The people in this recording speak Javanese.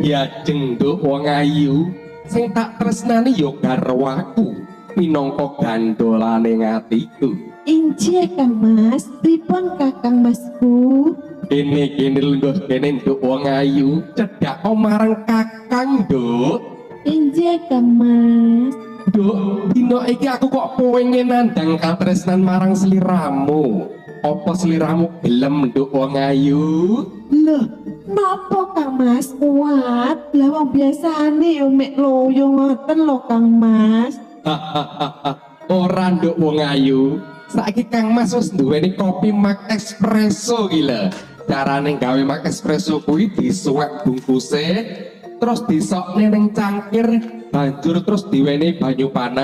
Diajeng, Nduk wong ayu, sing tak tresnani ya garwaku minangka gandolane atiku. Injih, Kang Mas, pripun Kakang Masku? Kene kene, lungguh kene, Nduk wong ayu, cedhak marang Kakang, Nduk. Injih, Kang Mas. Nduk, dina iki aku kok pengen nandang katresnan marang sliramu. Apa sliramu gelem, Nduk wong ayu? Loh, napa Kang Mas kuat? Lah, wong biasane yo mek loyo ngoten lho, Kang Mas. Ora, Nduk wong ayu. Saiki Kang Mas wis duweni kopi Mak Espresso iki lho. Carane gawe Mak Espresso kuwi disuwek bungkuse, terus disokne ning cangkir, banjur terus diweni banyu panas.